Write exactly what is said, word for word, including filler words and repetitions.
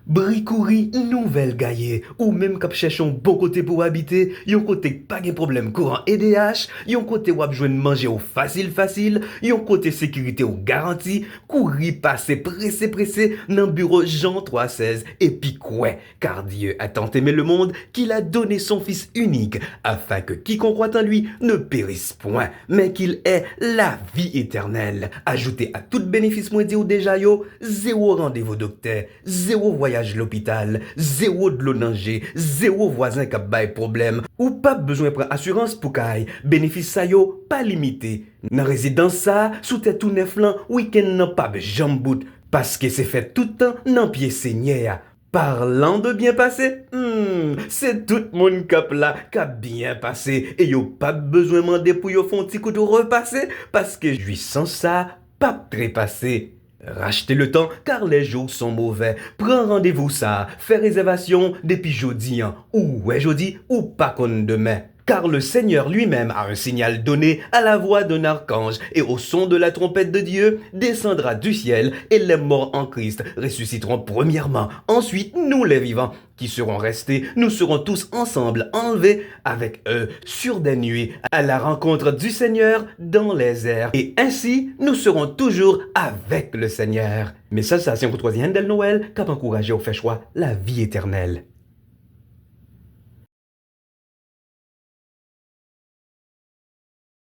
Bri kouri, nouvèl gaye. Ou menm k ap chèche yon bon kote pou w abite, yon kote k pa gen pwoblèm kouran E D H, yon kote w ap jwenn manje w fasil fasil, yon kote sekirite w garanti, kouri pase prese prese nan biwo Jean trois seize epi kwè, car Dieu a tant aimé le monde qu'il a donné son Fils unique, afin que quiconque croit en lui ne périsse point, mais qu'il ait la vie éternelle. Ajoute a tout benefis mwen di w deja yo, zewo randevou doktè, zewo vwayaj lopital, zewo dlo nan je, zewo vwazen k ap bay pwoblèm. Ou p ap bezwen pran asirans pou kay. Benefis sa yo pa limite. Nan rezidans sa a, sou tè tou nèf lan, wikenn nan p ap janm bout, paske se fèt tout tan nan pye Senyè a. Parlant de byen pase, hmm, se tout moun k ap la k ap byen pase, e yo p ap bezwen mande pou yo fè yon ti kout repase, paske jwisans sa a p ap trepase. Rachte le tan, car les jours sont mauvais. Pran randevou sa a, fè rezèvasyon depi jodi an. Ou wè jodi, ou pa konn demen. Car le Seigneur lui-même a un signal donné à la voix d'un archange et au son de la trompette de Dieu descendra du ciel et les morts en Christ ressusciteront premièrement. Ensuite, nous les vivants qui serons restés, nous serons tous ensemble enlevés avec eux sur des nuées à la rencontre du Seigneur dans les airs. Et ainsi, nous serons toujours avec le Seigneur. Mesaj sa se yon koutwazi Handel Noël k ap ankouraje w fè chwa lavi etènèl.